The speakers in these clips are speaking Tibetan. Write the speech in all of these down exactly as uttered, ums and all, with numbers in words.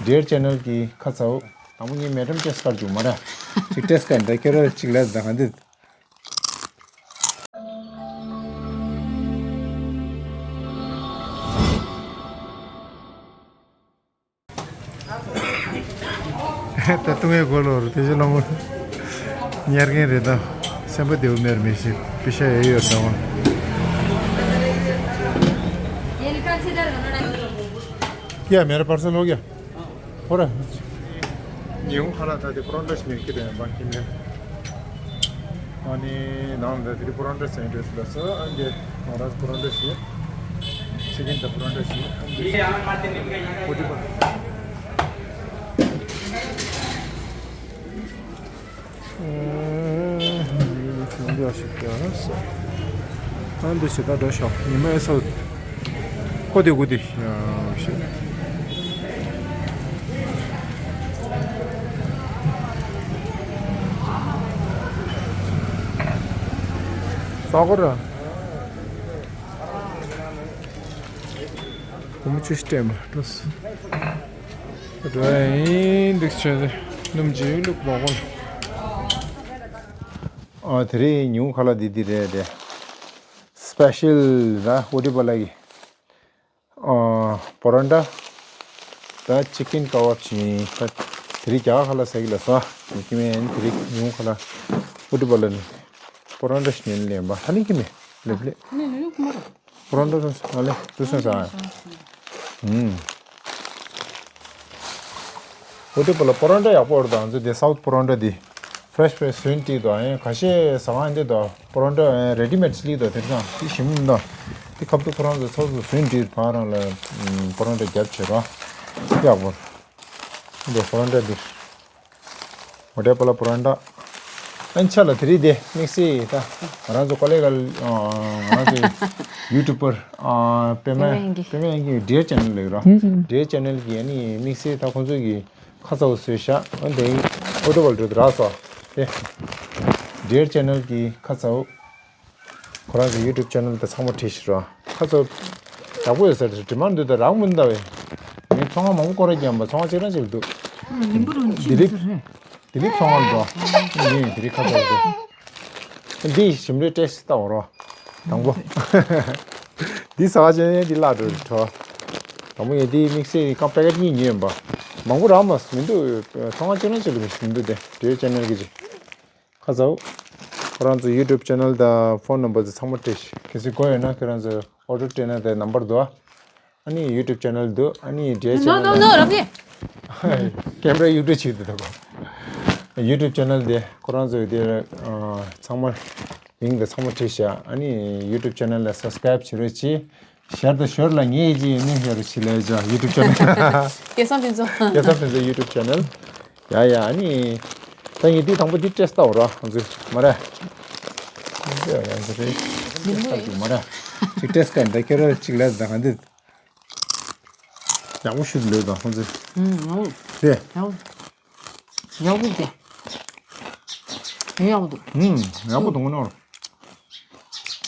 འབྲེལ་ཆེ་ནལ་གྱི་ཁ་ཚ་བོ། དང་པོ་ངས་མེ་ཏྲམ་ཅེས་ཁར་བཅུག་མ་ར། ཅིག་ཏེས་ཀ་འདྲ་ཁྱེད་ར་ཅིག་ལ་ད་ག་འདི། ད་ལྟུང་བའི་གོ་ལོར་དེ་བཞིན་ལོ་མོ་ཉར་མཁན་རེད་དམ། སེམས་པ་བདེ་བོ་མེར་མི་ཤེས་པི་ཤ་ཡོད་ཡོད་དང་། ཡ་མེ་ར་པར་སེལ་ལོག་ཡ། ཧོ་ར། ཉིན་ཧ་ལ་ད་དེ་པོ་རོན་ཊ་ཞིག་ནས་ཁྱེར་ཡོང་པ་ཁྱིམ་ནས། ཨ་ནི་ནང་ལ་དེ་པོ་རོན་ཊ་སེན་ཊར་ལ་སོ་ཨ་འདི་ང་རང་པོ་རོན་ཊ་ཞིག་ཅི་ཀེན་དང་པོ་རོན་ཊ་ཞིག་ཨ་འདི་པོ་ཊི་པ། འདི་ཞིག་ཀྱང་སོ། ཨ་འདི་ཞིག་ད་འགྲོ་ཤོག་ཉི་མ་ཨེ་སོ། ཀོ་དེ་ཀོ་དེ་ཤ་ཤ། ས་གོ་ར། གོམ་ཆུ་སྟེ་མ་འགྲོ་སོ། འགྲོ་ཡིན་འདུག་ཆེ་སྣུམ་ཅིག་བླུགས་མ་གོ། ཨ་དེ་རིང་ཉུང་ཁ་ལ་འདི་འདི་རེད་རེད། སི་པེ་ཤལ་ར་ཧོ་ཏི་པ་ལ་གི། པོ་རོན་ཊ། ད་ཅི་ཀེན་ཀ་བབ་ཅིག་ད་དེ་རིང་རྒྱ་གར་ལ་ཟ་གི་ལ་སོ། ཀི་མེན་དེ་རིང་ཉུང་ཁ་ལ་ཨུ་ཏུ་པ་ལ་ནི་པོ་རོན་ཊ་ཞིག་ཉན་ལེན་པ་ཧ་ནི་ཀི་མེ་ལེབ་ལེ། པོ་རོན་ཊ་ར་ཨ་ལེ་དུ་སོང་ས། ཨུ་ཏུ་པ་ལ་པོ་རོན་ཊ་ཡག་པོ་རེད། ད་ང་ཚོ་དེ་སའུ་ཐི་པོ་རོན་ཊ་དེ། ཕྲེཤ་ཕྲེཤ་བཟོས་བྲིས་དང་ཡང་ཁ་ཤས་ཟ་ཁང་འདི་དང་པོ་རོན་ཊ་རེ་ཌི་མེཌ་སླེབས་དང་དེ་ཚང་དེ་ཞིམ་མི་འདུག་དེ་ཁབ་ཏུ་ཁོ་རང་ཚོ་ཚོགས་སུ་བཟོས་བྲིས་ཕ་རང་ལ་པོ་རོན་ཊ་རྒྱབ་བྱེད་རོགས་ཡག་པོ་འདུག་པོ་རོན་ཊ་འདི་ཧོ་ཏེ་པ་ལ་པོ་རོན་ཊ་ཨན་ཆ་ལ་དེ་རིང་དེ་དམིགས་བསལ་ད་ང་རང་ཚོ་ཀོ་ལེ་གལ་ང་རང་ཚོ་ཡུ་ཊུབ་པར་པེ་མ་པེ་མ་ཡན་གི་པེ་མ་ཡན་གི་འབྲེལ་ཆེ་ནལ་ལེགས་རོགས་འབྲེལ་ཆེ་ནལ་གི་ཨ་ནི་དམིགས་བསལ་ད་ཁོང་ཚོ་གི་ཁ་ཚ་བོ་བཟོས་ཤག་ཨ་འདི་ཨོ་ཏོ་བལ་འགྲོ་དུ་རག་སོ། ཨེ། འབྲེལ་ཆེ་ནལ་གྱི་ཁ་ཚ་བོ། ཁོ་རང་གི་ཡུ་ཊུབ་ཆེ་ནལ་དེ་ཚང་མ་བྲིས་ཤིག་རོ། ཁ་ཚ་བོ། ཡག་པོ་ཡོད་ཟེར་དེ་དྲི་མ་འདུག་ད་རག་མི་འདའ་བས། ངས་ཚོང་ཁང་མང་པོ་སྐོར་ར་བརྒྱབ་པ་ཚོང་ཁང་གཅིག་རང་གཅིག་ལ་འདུག་ལིམ་བུ་རང་ལྡི་ལི། ལྡི་ལི་ཚོང་ཁང་འགྲོ། ཡིན་ལྡི་ལི་ཁ་ཚ་བོ་དེ། འདི་ཞིམ་རེད་ཏེས་ལྟ་འོ་རོ། དང་པོ། འདི་ཟ་བ་ཅན་འདི་བརླག་འགྲོ་འགྲོ། དང་པོ་ངས་འདི་དམིགས་བསལ་རྐང་པེ་ཀེ་ཊི་གཉིས་ཉོས་ཡིན་པ། མང་པོ་རག་མ་མི་འདུག་ཚོང་ཁང་གཅིག་རང་གཅིག་ལ་མི་འདུག་དེ་འབྲེལ་ཆེ་ནལ་གི་ཅིག་ཁ་ཚ་བོ། ཁོ་རང་ཚོ་ཡུ་ཊུབ་ཆེ་ནལ་དང་ཕོན་ནམ་བར་དེ་ཚང་མ་སྤྲད་ཤིག་གལ་སྲིད་དགོས་ཡོད་ན་ཁྱེད་རང་ཚོ་ཨོ་ཌར་སྤྲད་ན་དེ་ནམ་བར་འདུག་ཨ་ནི་ཡུ་ཊུབ་ཆེ་ནལ་འདུག་ཨ་ནི་འབྲེལ་ཆེ་ནལ་ནོ་ནོ་ནོ་རབ་ཡེ། ཀེམ་ར་ཡུ་ཊུབ་བྱེད་དུ་འདུག་ཡུ་ཊུབ་ཆེ་ནལ་དེ་ཁོ་རང་ཚོ་དེ་ཚང་མ་ལིང་དེ་ཚང་མ་བྲིས་ཤག་ཨ་ནི་ཡུ་ཊུབ་ཆེ་ནལ་ལ་སབ་སི་ཀ་རེབ་བྱེད་རོགས་གྱིས། ཞར་དང་ཞོར་ལ་ངས་ཀྱི་ནི་ཧེ་རུ་ཆི་ལས་ཇ་ཡུ་ཊུབ་ཆེ་ནལ། སྐལ་བཟང་ཕུན་ཚོགས། སྐལ་བཟང་ཕུན་ཚོགས་ཡུ་ཊུབ་ཆེ་ནལ། ཡ་ཡ་ཨ་ནི། ད་ངས་འདི་དང་པོ་འདི་སྤྲད་ལྟ་འོ་ར་ང་ཚོས་མ་ར། ཡ་ཡ་ང་ཚོས་རེད། མ་ར། ཅིག་སྤྲད་སྐབས་འདི་ཁྱེད་རང་ཅིག་ལས་ད་ག་འདི། ཡག་པོ་ཞིག་ལོས་དང་ང་ཚོས། ཨུམ་ཡག་པོ། རེད། ཡག་པོ། ཡག་པོ་འདི། ཡག་པོ་འདུག་ཨུམ་ཡག་པོ་འདུག་ནོར།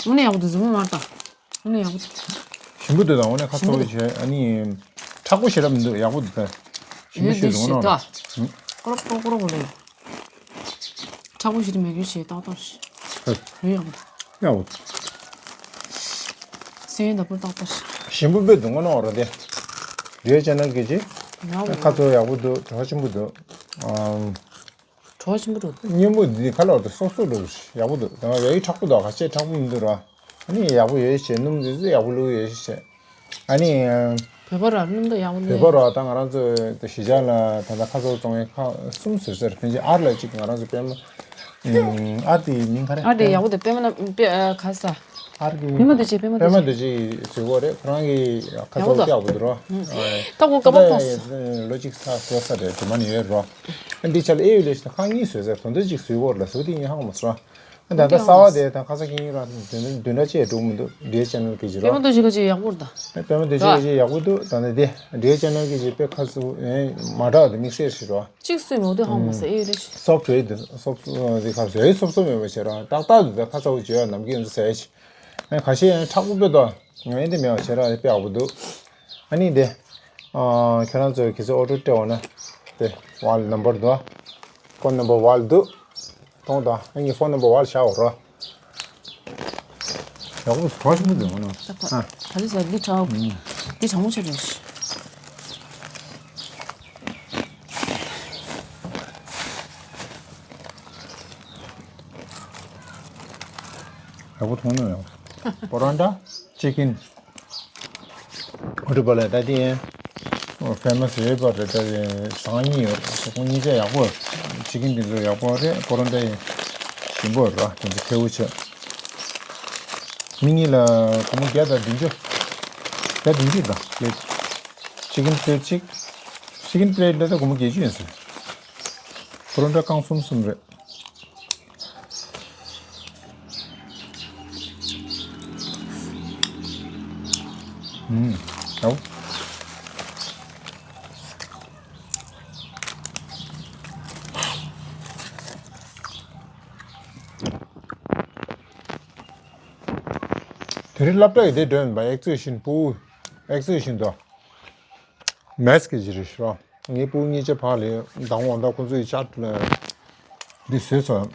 དངོས་གནས་ཡག་པོ་འདུག་རྫུན་མ་མ་རེད་ད། དངོས་གནས་ཡག་པོ་འདུག་ཞིམ་པོ་འདུག་ད་དངོས་གནས་ཁ་ཚ་བོ་བྱས་ཨ་ནི། མཁྲེགས་པོ་ཞེ་དྲག་མི་འདུག་ཡག་པོ་འདུག་ད། ཞིམ་པོ་ཞིག་འདུག་ནོ། ཀོ་རོ་ཀོ་རོ་ཀོ་རོ་ཀོ་རེད། མཁྲེགས་པོ་ཞིག་མེད་རྒྱུ་ཞེ་ཏག་ཏག་ཞིག་ཡག་པོ་འདུག་ཡག་པོ་འདུག་སེམས་ཡུལ་ད་པོ་ཏག་ཏག་ཞིག་ཞིམ་པོ་དཔེ་འདུག་ནོ་ར་དེ། རེད་ཆེ་ནལ་གི་ཅི། ཡག་པོ་ཁ་ཚ་བོ་ཡག་པོ་འདུག་བྲོ་བ་ཆེན་པོ་འདུག་ཨམ། བྲོ་བ་ཆེན་པོ་འདུག་སྙན་པོ་འདི་ཁ་ལོ་དེ་སོབ་སོབ་འདུག་ཡག་པོ་འདུག་ད་ཡ་ཡི་མཁྲེགས་པོ་འདུག་ག་ཅེ་མཁྲེགས་པོ་མི་འདུག་ར། ཨ་ནི་ཡག་པོ་ཡོད་བྱས་སྣུམ་ཟིག་ཟིག་ཡག་པོ་བླུགས་ཡོད་བྱས། ཨ་ནི། བོད་པ་ར་སྣུམ་དང་ཡག་པོ་བླུགས། བོད་པ་ར་ད་ང་རང་ཚོ་དེ་གཞིས་ཆགས་ལ་ད་ལྟ་ཁ་ཚ་བོ་བཙོང་ཡས་ཁག་གསུམ་བཟོས་ཟེར་ཕན་ཆད་ཨར་ལ་གཅིག་ང་རང་ཚོ་པད་མ། ཨར་དེ་མིང་ག་རེ། ཨར་དེ་ཡག་པོ་དེ་པད་མ་ན་པད་ཨ་ག་ས། ཨར་གི། པད་མ་རྡོ་རྗེ་པད་མ་རྡོ་རྗེ། པད་མ་རྡོ་རྗེ་གི་བཟོས་གོ་རེད་ཁོ་རང་གི་ཁ་ཚ་བོ་ཡག་པོ་འདུག་ར། ད་གོ་ཀ་པ་ཁོང་ལོ་གཅིག་ས་གོ་ས་རེད་དེ་མ་ནི་ཡོད་ར། འདི་ཆ་ལ་ཨེ་ཡོད་ལས་ཤི་ད་ཁག་གཉིས་བཟོས་ཟེར་དོན་དུ་གཅིག་བཟོས་གོ་ར་ལ་བཟོ་དེ་ངས་ཧ་གོ་མ་སོང་ར། ད་ལྟ་གསར་བ་དེ་དང་ཁ་ས་ཁྱེད་གཉིས་རང་བདུན་བདུན་ཕྲག་གཅིག་འགྲོ་མི་འདུག་འབྲེལ་ཆེ་ནལ་གི་ཅི་རོ། པད་མ་རྡོ་རྗེ་ག་ཅི་ཡག་པོ་རེད་ད། པད་མ་རྡོ་རྗེ་ག་ཅི་ཡག་པོ་འདུག་ད་ནི་དེ་འབྲེལ་ཆེ་ནལ་གི་ཅི་པད་ཁ་སུ་མ་འདྲ་བ་དེ་དམིགས་བསལ་ཞིག་རོ། གཅིག་སུས་མོ་དེ་ཧང་མ་ས་ཨེ་རེད། སོབ་ཊ་རེད་འདུག་སོབ་ཊ་དེ་ཁ་སོ་ཡ་སོབ་སོབ་མེད་པ་བྱེད་རོ་ཏག་ཏག་འདུག་ད་ཁ་ཚ་བོ་བྱེད་ཡ་ནམ་རྒྱུན་འདུག་ཟེར་ཡ་ཅི། ཁ་ཤས་ཡང་མཁྲེགས་པོ་དཔེ་འདུག་ངས་འདི་མེད་པ་བྱེད་རོ་དཔེ་ཡག་པོ་འདུག་ཨ་ནི་དེ། ཨ། ཁྱེད་རང་ཚོས་གལ་སྲིད་ཨོ་ཌར་སྤྲད་འོང་ན། དེ་ཝལ་ནམ་བར་འདུག་ཕོན་ནམ་བར་ཝལ་འདུག་མཐོང་དང་། ཨ་ནི་ཕོན་ནམ་བར་ཝལ་བཞག་འོང་རོགས། ཡག་པོ་གྲོགས་ཤིག་མི་འདུག་ཨ། ད་ག་རེ་ཟེར། འདི་དྲག་འདི་དྲང་མོ་ཆེ་རེད། ཡག་པོ་མཐོང་ནི་ཡོད། པོ་རོན་ཊ། ཅི་ཀིན། ཨོ་ཌར་པ་ལ་ད་དེ་ཕེ་མ་སི་རེད་པ། རེད། ད་དེ་ཟངས་གཉིས་ཡོད། ཁོང་གཉིས་ཆ་ཡག་པོ། ཅི་ཀིན་དེ་ཚོ་ཡག་པོ་རེད། པོ་རོན་ཊ་ཡིན་ཞིམ་པོ་རེད། དེ་ཚོ་ཁེ་པོ་ཆེ། མི་གཉིས་ལ་སྒོར་མོ་བརྒྱ་དང་བདུན་ཅུ། བརྒྱ་བདུན་ཅུ་དང་པླེཊ། ཅི་ཀིན་པླེཊ་གཅིག་ཅི་ཀིན་པླེཊ་ལ་ད་སྒོར་མོ་བརྒྱད་ཅུ་ཡིན་ཟེར། པོ་རོན་ཊ་རྐང་གསུམ་གསུམ་རེད། ཨུམ། ཨའོ། དེ་རིང་སློབ་གྲྭ་ཡི་དེ་འགྲོ་ཡིན་པ། ཨེག་ཛི་བི་ཤན། ཕྲུ་གུ་ཨེག་ཛི་བི་ཤན་དོ། མེ་སི་ཀི་ཅི་རེད་ཤག་ངའི་ཕྲུ་གུ་གཉིས་ཆ་ཕར་ལ་ཡོད། ཟླ་བ་ད་ཁོང་ཚོའི་ཅཱཊ་ལ་འདི་བཟོས་སོང་།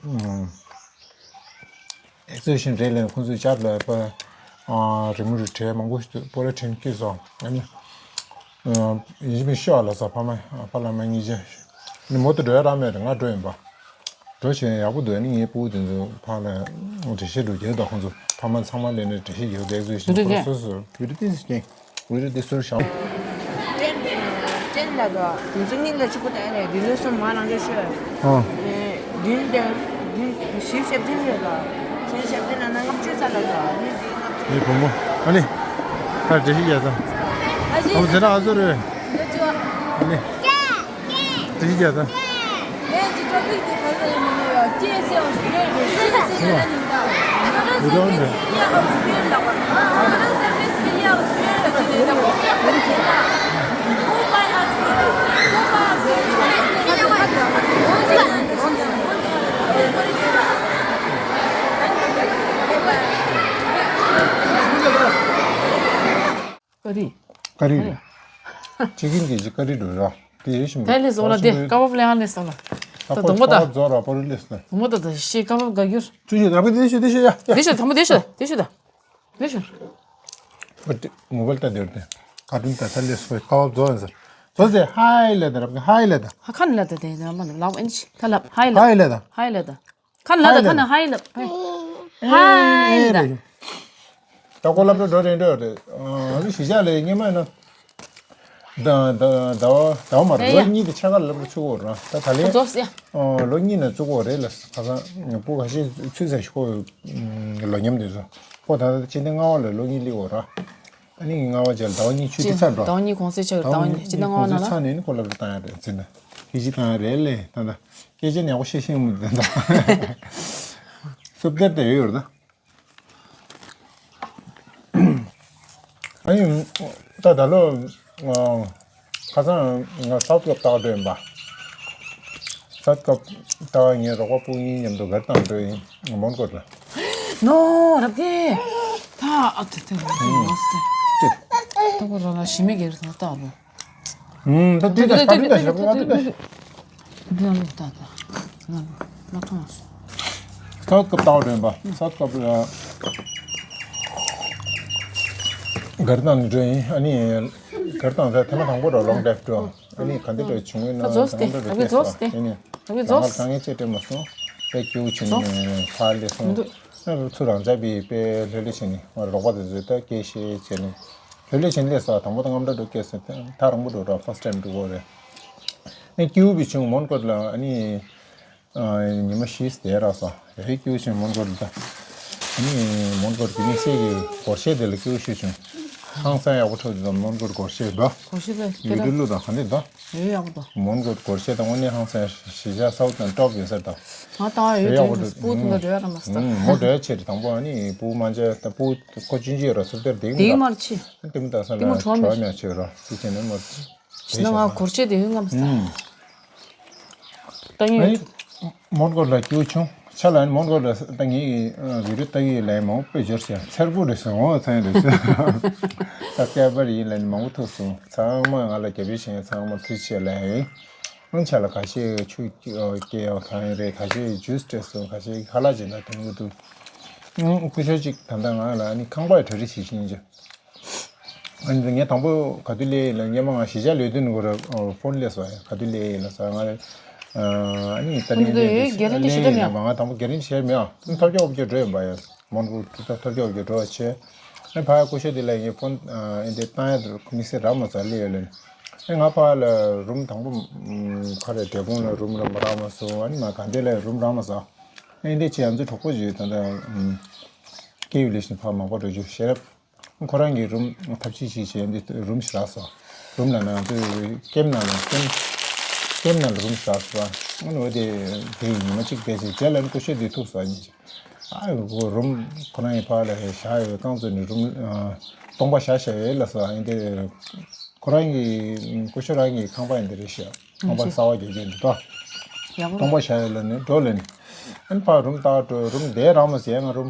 ཨེག་ཛི་བི་ཤན་རེད་ལབ། ཁོང་ཚོའི་ཅཱཊ་ལ་པ། ཨ། རི་མོ་རི་བྲིས་མང་པོ་ཞིག་འདུག་པོ་ལི་ཐིན་བཀོལ་སོང་། ཨ་ནི། ཨ། ཡིན་མིན་ཤོག་ལ་ས། ཕ་མ་ཕ་བླ་མ་གཉིས་ཆ་ནི་མོ་དེ་འགྲོ་ཡ་རག་མེད་རེད། ང་འགྲོ་ཡིན་པ། འགྲོ་བྱས་ཡག་པོ་འདུག་ཨ་ནི་ངའི་ཕྲུ་གུ་དེ་ཚོ་ཕར་ལ་འགྲེལ་བཤད་འགྲོ་རྒྱུ་དང་། ཁོང་ཚོ་ཕ་མ་ཚང་མ་སླེབས་ནས་འགྲེལ་བཤད་རྒྱག་དེ་ཚོ་བཞིན། འདུག་སོ་སོ་བི་ཌི་ཡོ་དེ་ཚོ་བཞག་བི་ཌི་ཡོ་དེ་ཚོ་བཞག་ཅན་ལ་དོ། དེ་ཚོ་གཉིས་ལ་གཅིག་པུ་དང་ནས་དེ་ནས་སོ་མ་རང་འགྲེལ་ཤོད། ཨ། བདུན་དང་བདུན་བཞི་ཞེ་བདུན་ཡོད་ལ། ཞེ་བདུན་ལ་ན་ལྔ་བཅུ་ཙམ་ལ་དོ། ཨ་ནི་དེ་ལྔ་བཅུ། ངའི་བུ་མོ། ཨ་ནི། ད་འགྲེལ་བཤད་རྒྱག་ས། ཨ་ཞེ། ཨ་ཟེར་ན་ཨ་ཟེར་རེད། ཨ་ནི། དེ་ཡིན་ཀྱང་ད། ཀ་རི། ཀ་རི་རེད། ཅི་ཀིན་གྱི་ཀ་རི་འགྲོ་ར། དེ་ཡེ་ཤིང་། དེ་ལས་བཟོ་ལ་དེ་ཀ་བབ་ལས་ཨ་ནས་ས་ལ། ད་གདོང་པ་ད། ཀ་བབ་བཟོ་ར་པོ་རི་ལས་ས། གདོང་པ་ད་ད་ཤི་ཀ་བབ་ག་གྱུར། ཚུལ་ཤོད་ད་པོ་དེ་ཤོད་དེ་ཤོད་ཡ། དེ་ཤོད་དང་པོ་དེ་ཤོད་དེ་ཤོད་ད། དེ་ཤོད། པོ་དེ་མོ་བལ་ད་དེར་དེ། ཀ་ཏུན་ད་ས་ལས་སོ་ཀ་བབ་བཟོ་ཡ་ཟེར། བཟོ་ཟེར་ཧའི་ལས་ད་རབ་ཧའི་ལས་ད། ཧ་ཁ་ནི་ལ་ད་དེ་ན་མ་ལ་ལའོ་ཨན་ཆི་ད་ལབ་ཧའི་ལ། ཧའི་ལས་ད། ཧའི་ལ་ད། ཁ་ན་ལ་ད། ཧའི་ལ་ད། ཁ་ན་ཧའི་ལ། ཧའི་ལ་ད། ད་ཀོ་ལབ་འགྲོ་འགྲོ་རེད་འགྲོ་རེད། ཨ་ནི་གཞིས་ཆགས་ལ་སྔོན་མ་ཡིན་ན། ཟླ་ཟླ་ཟླ་བ་ཟླ་བ་མ་རེད། ལོ་གཉིས་དེ་ཕྱེད་ཀ་ལབ་རེ་ཚུགས་ཡོད་རེད། ད་ད་ལན། ཨོ་ལོ་གཉིས་ནས་བཙུགས་པ་རེད་ལ། ཁ་སང་ངའི་བུ་ཁ་ཤས་ཚུད་ཚར་ཤག་ཁོ་ལོ་མཉམ་དེ་ཚོ། ཁོ་ད་ལྟ་སྤྱི་ཟླ་ལྔ་པ་ལ་ལོ་གཉིས་སླེབས་ཡོད་རེད། ཨ་ནི་ལྔ་པ་རྗེས་ལ་ཟླ་བ་གཉིས་ཆུ་ཏི་ཚར་འགྲོ། ཟླ་བ་གཉིས་གུང་སེང་ཆགས། ཟླ་བ་གཉིས་སྤྱི་ཟླ་ལྔ་པ་ནང་ལ། ཚར་ནས་ནི་ཁོ་ལ་རུ་བཏང་ཡ་རེད་ཟེར་ན། ཁྱེད་ཀྱིས་བཏང་ཡ་རེད་ལས་ད་ལྟ། སྐད་ཆ་ནི་ཡག་པོ་བཤད་ཤེས་མི་འདུག་ད་ལྟ། སུབ་སྟེར་དེ་ཡོད་ཡོད་ད། ཨ་ནི་ད་ད་ལོ། ཁ་སང་ང་སའུཐ་ཀབ་ལྟ་ག་འགྲོ་ཡིན་པ། སའུཐ་ཀབ་ལྟ་ག་ངའི་རོགས་པ་སྤུན་གཉིས་མཉམ་དུ་གར་བཏང་འགྲོ་ཡིན། མོན་གྷོ་ལ། ནོ་རབ་དེ། ད་ཨ་ཏི་ཏི་ཏི་ཏི་ཏི། ད་གོ་ར་ལ་ཞི་མི་གེར་ད་ལྟ་རོ། ད་དུས་ད་ད་དུས་ད་ཞབས་ང་དུས་ད། འདི་ལ་ལོ་ད་ད། ང་ལོ་ང་ཐོང་སོང་། སའུཐ་ཀབ་ལྟ་བ་འགྲོ་ཡིན་པ། སའུཐ་ཀབ་ལ་གར་བཏང་ནས་འགྲོ་ཡིན། ཨ་ནི་གར་བཏང་ཚར་ཐེངས་མ་དང་པོ་འགྲོ། ལོང་ཌའིབ་འགྲོ། ཨ་ནི་ག་འདྲ་འགྲོ་བྱུང་ཡོད་ན། ད་རྫོགས་ཏེ་ད་རྫོགས་ཏེ་ད་རྫོགས་ཏེ། ད་རྫོགས་ཏེ། ང་ལ་དཀའ་ངལ་ཅི་སྤྲད་མ་སོང་། དཔེ་སྐྱིད་པོ་བྱུང་ནས་ཕར་སླེབས་སོང་། ཚུར་རང་ཅག་པའི་དཔེ་ལྷོད་ལྷོད་བྱས་ནས་ང་རོགས་པ་དེ་ཚོས་ད་སྐད་བཤད་བྱས་ནས། ལྷོད་ལྷོད་བྱས་ནས་སླེབས་སོང་། དང་པོ་ད་རྔམ་སྐྲག་འགྲོ་སྐད་ཟེར་ད་རང་པོ་འགྲོ་ར། ཕར་སི་ཊི་ཊའིམ་འགྲོ་གི་རེད། ཨ་ནི་སྐྱིད་པོ་བྱུང་། མོན་གྷོ་ལ་ཨ་ནི་ཉི་མ་བཞི་བསྡད་རག་སོང་། ཡ་ཧེ་སྐྱིད་པོ་བྱུང་མོན་གྷོ་ལ་ད། ཨ་ནི་མོན་གྷོ་གི་དམིགས་བསལ་གྱི་སྒོར་གཞས་དེ་ལ་སྐྱིད་པོ་ཞེ་པོ་བྱུང་། ཧང་སང་ཡག་པོ་འཁྲབ་འདུག་མོན་གྷོ་སྒོར་གཞས་འདུག་སྒོར་གཞས་དེ་ཡུ་ཊུབ་ལ་དང་ག་འདྲ་འདུག་ཡོད་ཡག་པོ་འདུག་མོན་གྷོ་སྒོར་གཞས་དང་དངོས་གནས་ཧང་སང་། གཞིས་ཆགས་སའུཐ་དང་ཊོབ་ཡིན་ས་དང་། ང་ད་ཡོད་ཡག་པོ་འདུག་སྤུ་གུ་ལ་འགྲོ་ཡ་ར་མ་སོང་། མོ་འགྲོ་ཡ་ཆེ་རེད། དང་པོ་ཨ་ནི་སྤུ་གུ་མ་མཇལ་ད། སྤུ་གུ་ཁོ་ཆུང་ཆུང་ཡོད་ར། སུབ་སྟེར་དེ་མི་འདུག་མར་ཆེ། དེ་མི་འདུག་ས་དེ་མོ་ལ་བྲོ་མེད་བྲོ་མེད་ཆེ་ར། དེ་བྱས་ནས་མ། ཞི་ན་ང་སྒོར་གཞས་དེ་ཡོད་ངམ་ས། ཨུམ། ད་ཡིན། ཨ་ནི་མོན་གྷོ་ལ་སྐྱིད་པོ་བྱུང་། ཆ་ལ་ནི་མོན་གྷོ་ལ་ད་ངའི་བི་ཌིའོ་ལྟ་གི་ཡོད་ལན་མང་པོ་འབྱོར་ཞིང་འཚེར་པོ་རེད་ཟེར་འོང་ཚན་རེད་ཟེར། ད་སྐལ་པར་ཡིན་ལན་མང་པོ་ཐུག་སོང་། ཚང་མ་ང་ལ་རྒྱབ་སྐྱོར་བྱེད་མཁན་ཚང་མ་ཐུགས་རྗེ་ཆེ་ལན། ཨང་ཆ་ལ་ཁ་ཤས་ཆུ་སྐྱེལ་ཡག་གང་ཡིན་རེད། ཁ་ཤས་ཇུས་སྤྲད་སོང་། ཁ་ཤས་ཁ་ལག་ཅིག་ན་དོན་གི་འདུག་ཨང་སྐུ་ཞབས་ཅིག་ད་ལྟ་ང་ལ་ནི་ཁང་པ་གྲ་སྒྲིག་བྱེད་བཞིན་ཡོད། ཨ་ནི་ངས་དང་པོ་ག་དུས་སླེབས་ཡིན་ལ་སྔོན་མ་ང་གཞིས་ཆགས་ལས་དོན་སྐོར་ཕོན་སླེབས་སོང་། ཡ་ག་དུས་སླེབས་ཡིན་ལ་ཟེར་ང་ཨ་ནི་ད་ནི་ཁོང་ཚོ་ཡོད་གྷེ་རན་ཊི་ཞིག་བསྡད་མེད་ཨ། ང་དང་པོ་གྷེ་རན་ཊི་བྱས་མེད་ཨ། ཐབས་སྐྱོ་བོ་སྐྱོ་འགྲོ་ཡིན་པ་ཡ། མོན་གྷོ་ཐབས་སྐྱོ་བོ་སྐྱོ་འགྲོ་བ་བྱས། ཨ་ཕ་ཡ་སྐུ་ཞབས་དེ་ལ་ངས་ཕོན་ཨ་འདི་བཏང་ཡ་དེ་དམིགས་བསལ་རག་མ་སོང་། སླེབས་ཡོད་ལ་ནི་ཨ་ང་ཕ་ལ་རུམ་དང་པོ་ཁ་རེ་འབྲས་སྤུངས་ལ་རུམ་རག་མ་རག་མ་སོང་། ཨ་ནི་ང་དགའ་ལྡན་ལ་རུམ་རག་མ་སོང་། ཨ་འདི་བྱས་ང་ཚོའི་གྲོགས་པོ་ཞིག་ད་ལྟ་སྐྱེས་ཡུལ་ལས་བཞིན་ཕ་མང་པོ་འགྲོ་རྒྱུ་ཤེས་རབ། ཁོ་རང་གིས་རུམ་ཐབས་ཤེས་ཤིག་བྱས་འདི་རུམ་ཞིག་རག་སོང་། རུམ་ལ་ན་ཚོས་ཀེམ་ནང་ལ་ཀེམ་ཀེམ་ནང་ལ་རུམ་ཞིག་རག་སོང་། ཨ་ནི་འོ་དེ་དེ་ཡིན་ཉི་མ་གཅིག་བསྡད་ཅིག་རྗེས་ལ་ནི་སྐུ་ཞབས་དེ་ཐུག་སོང་། ཨ་ནི་ཨ་ཁོ་རུམ་ཁོ་རང་གི་ཕར་ལ་བཞག་ཡོད། རྐང་བཙུགས་ནས་རུམ་སྟོང་པ་བཞག་བཞག་ཡོད་ལ་སོང་། ཨ་ནི་དེ་ཁོ་རང་གི་སྐུ་ཞབས་རང་གི་ཁང་པ་ཡིན་འདི་རེད་ཤག་ཁང་པ་གསར་བ་རྒྱག་རྒྱུ་འདུག་ད། ཡག་པོ་སྟོང་པ་བཞག་ཡོད་ལ་ནི་འགྲོ་ལེན། ཨན་ཕ་རུམ་ཏག་འགྲོ་རུམ་བསྡད་རག་མ་ཟེར། ང་རུམ་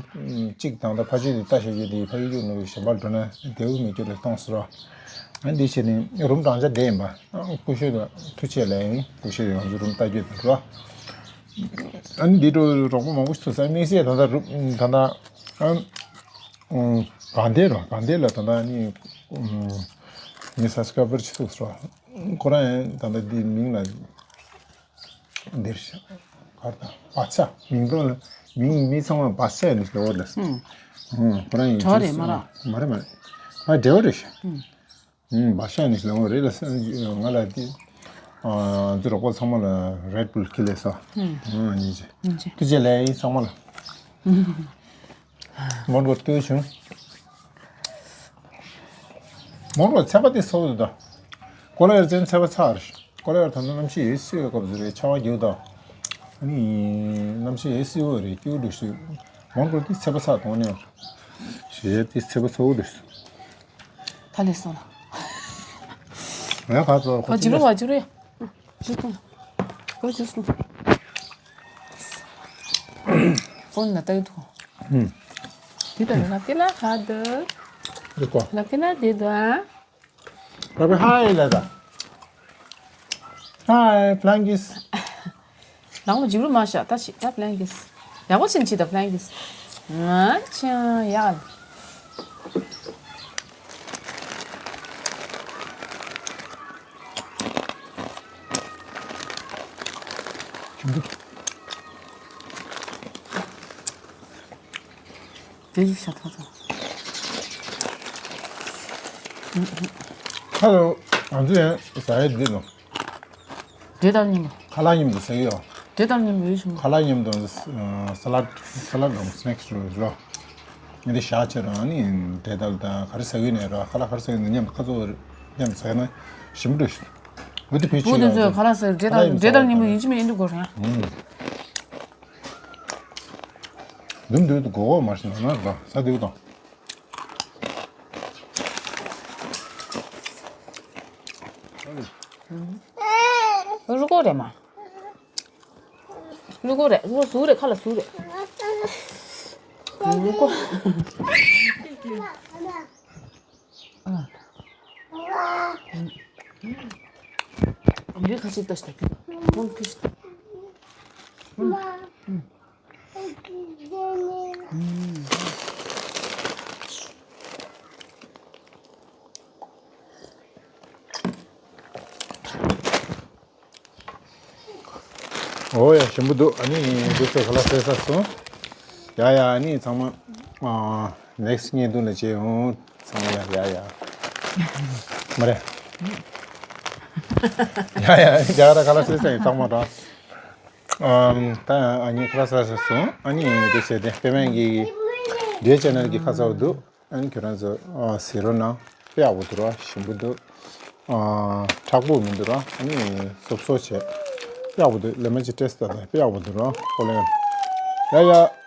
གཅིག་དང་ད་ཕ་ཆུ་དེ་ལྟ་བྱ་རྒྱུ་དེ་ཕ་ཡུལ་རྒྱུགས་ནོ་གཞན་པར་འགྲོ་ན་བདེ་བོ་མི་འགྱུར་རེ་གཏོང་ཟེར་རོ། ཨན་འདི་བྱས་ནི་རུམ་རང་ཆ་བསྡད་ཡིན་པ། སྐུ་ཞབས་ལ་ཐུགས་ཆེ་ལ་ཡིན། སྐུ་ཞབས་ང་ཚོ་རུམ་ལྟ་རྒྱུ་དེ་རོ། ཨན་འདི་འགྲོ་རོགས་པ་མང་པོ་ཞིག་ཐུག་ས་དམིགས་བསལ་ད་ལྟ་རུམ་ད་ལྟ་ཨན། ཨུམ། དགའ་ལྡན་རོ། དགའ་ལྡན་ལ་ད་ལྟ་ནི་ཨུམ། ངའི་སབ་སི་ཀ་རའི་བར་ཅིག་ཐུག་སོང་། ཁོ་རང་ཡང་ད་ལྟ་འདི་མིང་ལ་འདིར་གར་དང་བ་ཚ་མིང་ཐོག་ལ་མིང་མི་ཚང་མ་བ་ཚ་ནི་ལོ་ལ་སོང་། ཨུམ། ཁོ་རང་ཡང་གྲོ་རེད་མ་ར། མ་རེད་མ་རེད། ཨ་འབྲེལ་བ་རེད་ཤག་ཨུམ། ཨུམ། བ་ཤ་ནི་ལོ་རེད་ལ་སོང་། ང་ལ་འདི་ཨ་འདི་རོགས་པ་ཚང་མ་ལ་རེད་བུལ་ཁྱེར་ལས་སོ། ཨུམ། ཨུམ། ཉིན་ཅིག་ཉིན་ཅིག་ཐུགས་རྗེ་ལེ་ཡིན་ཚང་མ་ལ། ཨུམ། མོན་གྷོ་ལྟོས་བྱུང་། མོན་གྷོ་ཚད་པ་དེ་སོགས་དང་། གོ་ལ་ཡར་བཙན་ཚད་པ་ཚ་རེད། གོ་ལ་ཡར་ད་ལྟ་གནམ་གཤིས་ཡོད་སྲིད་པའི་སྐབས་སུ་རེད། ཆར་པ་རྒྱུག་དང་། ཨ་ནི་གནམ་གཤིས་ཡོད་སྲིད་པོ་རེད། སྐྱིད་པོ་འདུག་སྲིད། མོན་གྷོ་དེ་ཚད་པ་ཚ་གཏོང་ནས་རེད། ཞེས་དེ་ཚད་པ་ཚ་བོ་རེད། ད་ལས་སོང་ལ། ང་ག་ཚོད་ཁོ་ཅི་ལོ་བ་ཅི་རེད། ཞིག་ཏུ། ཁོ་ཅི་སོང་། ཕོན་ན་ལྟ་ཡི་འདུག་ཨུམ། དེ་ལྟར་ལབ་ཀྱི་ལ་ཧ་འདུག་འདི་ཀོ། ལབ་ཀྱི་ལ་དེ་འདུག་ཨ། ལབ་ཀྱི་ཧ་ཡི་ལ་ད། Hi Blankies། ལག་མོ་འཇིགས་རུ་མ་བཞག་ད་ཞིག་ད་Blankies། ཡག་པོ་ཕྱིན་ཅི་ད་Blankies། ང་ཅང་ཡག་དེ་ཡིག་ཤ་ཐོག་ཚོ། ཁ་ལོ། ང་ཚོ་ཡང་ཟ་ཡི་འདི་ནོ། འབྲས་དང་མཉམ་པོ། ཁ་ལག་མཉམ་དུ་ཟ་གི་ཡོད། འབྲས་དང་མཉམ་པོ་ཡོད་བྱུང་། ཁ་ལག་མཉམ་དུ་ས་ལ་ཌི་ས་ལ་ཌི་དང་སི་ནེག་སི་རོ་རོ། ངས་འདི་བཞག་བྱས་རང་ནི་འབྲས་དང་དང་ག་རེ་ཟ་གི་ནས་རོ། ཁ་ལག་ག་རེ་ཟ་གི་ནས་མཉམ་དུ་ཁ་ཚོ་མཉམ་དུ་ཟ་ན་ཞིམ་པོ་འདུག་འོ་དེ་བེད་སྤྱོད་བུ་དེ་ཡག་ཚོས་ཁ་ལག་ཟ་འབྲས་དང་འབྲས་དང་མཉམ་པོ་ཡིན་གཅིག་མིན་ཡིན་འདུག་གོ་རེད། ཨུམ། འདུམ་འདུམ་དུ་གོ་གོ་མ་ཤེས་ན་ན་ར་ས་དེའུ་དང་། རུ་གོ་རེད་མ། རུ་གོ་རེད། རུ་གོ་ཟུག་རེད། ཁ་ལ་ཟུག་རེད། རུ་གོ། འདི་ཁ་ཤས་ལྟ་ཤི་ད། ཁོང་ཁྱི་ཤི་ད། འོ་ཡ་ཞིམ་པོ་འདུག་ཨ་ནི་འདི་ཚོ་ག་ལ་ཟས་ཚར་སོང་། ཡ་ཡ་ཨ་ནི་ཚང་མ་ཨ་ནེག་སི་ཊི་བརྙན་ཐུང་ལ་མཇལ་ཡོང་། ཚང་མ་ཡ་ཡ་ཡ། མ་རེད། ཡ་ཡ་རྒྱ་གར་ག་ལ་ཟས་ཚར་ཡིན་ཚང་མ་ར། ཨམ་ད་ཨ་ནི་ག་ལ་ཟས་ཚར་སོང་། ཨ་ནི་འདི་བྱས་ཏེ་པད་མ་གི་འདི་ཅེ་ནལ་གི་ཁ་ཚ་བོ་འདུག་ཨ་ནི་ཁྱོད་རང་ཚོ་ཨ་ཟེར་རོགས་གནང་། དཔེ་ཡག་པོ་འདུག་ར། ཞིམ་པོ་འདུག་ཨ་མཁྲེགས་པོ་མི་འདུག་ར། ཨ་ནི་སོབ་སོབ་བྱས། དཔེ་ཡག་པོ་འདུག་ལེ་མོན་ཅི་ཊེ་སི་ཊི་ད་དཔེ་ཡག་པོ་འདུག་ར། ཀོ་ལེ། ཡ་ཡ།